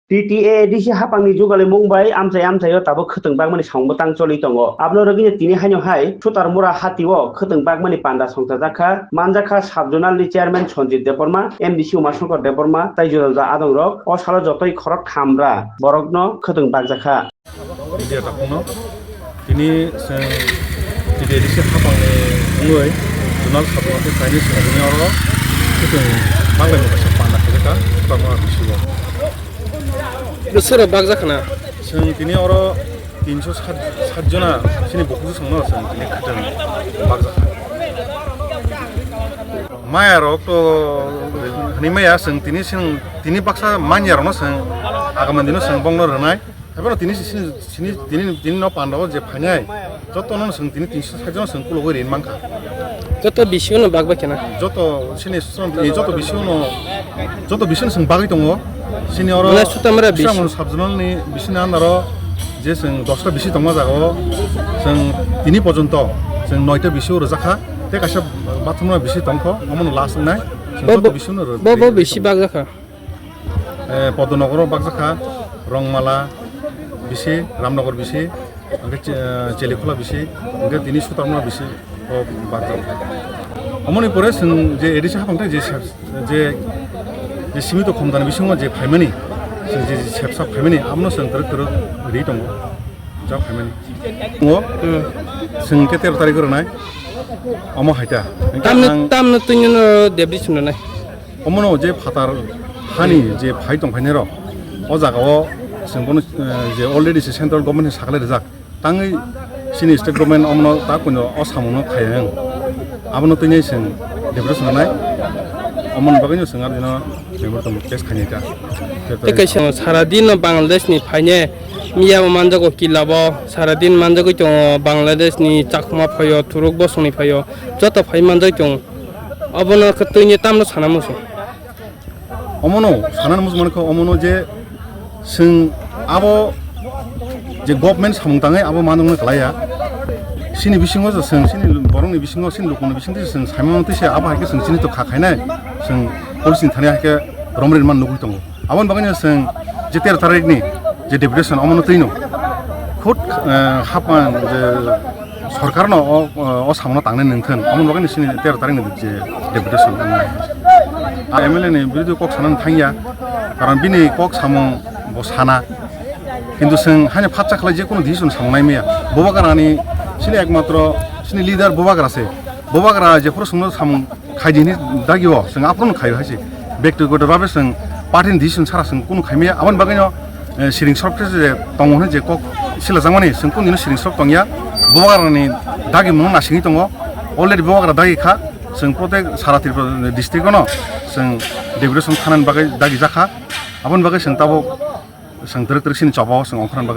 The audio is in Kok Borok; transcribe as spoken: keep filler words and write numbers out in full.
T T A A D C haphangni jugalimung bai amchai amchaio tabuk khwtwng bakmani samung bwtang choli tongo. Aboni rwgwino tini haino hai Sutarmura hatio khwtwng bakmani panda songchajak kha, manjak kha sub-zonal ni chairman Sanjit Debbarma, M D C Umashankar Debbarma tei juda juda adongrok. O salo jotoi khorok tham ra borokno khwtwng bakjak kha. Media takhukno tini chwng T T A A D C haphangni wngwi zonal sub-zonal khe kainwi chwng tini oro khwtwng baklaimung kaisa panda khaijak kha Sutarmura bisingo. Bwswrok bakjak khna? Chwng tini oro tinso sat, sat jona chini bukhuk chwngno chwng tini khwtwng bakjak kha. Mayarok to hwnwi maya chwng tini chwng tini baksa manyarokno chwng agamani dino chwng bongno rwnai. Haibano tini sini, sini, tini, tini no pandao je phainai, joto no chwng tini tinso sat jona chwng kulugwi rin mankha. Joto bisio no bagbai khena. Joto sini sum-, eh, joto bisio no, joto bisio no chwng bagwi tongo. Sini oro Mane Sutamura bisi. Sutamura sub-zonal ni bisini andaro je chwng dosta bisi tongma jaga o chwng tini porjonto chwng noita bisio rwjakha. Tei kaisa bathroom no bisi tongkho, omono last wngnai. Chwng Bo, joto bo, bisio no rw-, bo, bo rw-, bisi bagjakha. Eh, Podonogoro bakjakha, Rongmala bisi, Ramnogor bisi, hwnkhe Che-, eh, Chelikhola bisi, hwnkhe tini Sutarmura bisi o bakjak. Omoni pore chwng je A D C haphang tei je sep-, je, je simito khomdani bisingo je phaimani, chwng je sepsa phaimani, abono chwng twrwk twrwk ri tongo, jak phaimani. Tongo, Hmm. chwng khe tero tarikh rwnai, omo hai ta. Hwnkhe Tamno, ang tamno twino no deputation rwnai. Omono je phatar hani je phai tongphainai rok, o jaga o chwng bono, eh, je already se central government ni saklai rijak, tangwi chini state government omono ta kuno o samung no khai ang. Abono tini chwng deputation rwnai, omoni bagwi no chwng aro dino memorandum case khainai ta. Tei kaisa sara din no Bangladesh ni phaine miya bo manjago killa bo, sara din manjagwi tongo Bangladesh ni Chakma phaio, Turuk bosong ni phaio, joto phai manjagwi tongo. Obono khe twini tamno sana muchung. Omono sana muchung mankha, omono je chwng abo je government samung tangwi abo manung no kalaiya. Sini bisingo je chwng sini borokni bisingo sini lukuni bisingo je chwng saimano twi se abo hai khe chwng sini to kha khainai chwng police ni thani hai khe romri man nugwi tongo. Aboni bagwi no chwng je tero tarikh ni je deputation omono twino khut, eh, hapman je sorkar no o, o, o samung no tangnai nangthun, aboni bagwi no chini tero tarikh ni je deputation. A M L A ni birodhi kok sana thangya, karon bini kok samung bo sana, kintu chwng haino phatsa khlai je kono decision samung nai maya. Bubagra ni chini ekmatro chini leader Bubagra se, Bubagra je phuru chwngno samung khaidi hwnwi dagio chwng aphuru khaio hai se. Bektigoto babe chwng party ni decision sara chwng kunu khaimaya. Aboni bagwino, eh, siring srok khe je tongo hwnwi je kok silajak mani chwng kunu dino siring srok tongya. Bubagra ni dagi mung nasingwi tongo. Already Bubagra dagi kha. Chwng protek sara Tripura district ono chwng deputation thanani bagwi dagi jakha. Aboni bagwi chwng tabuk chwng twrwk twrwk sini choba o chwng ongkhorna bagwi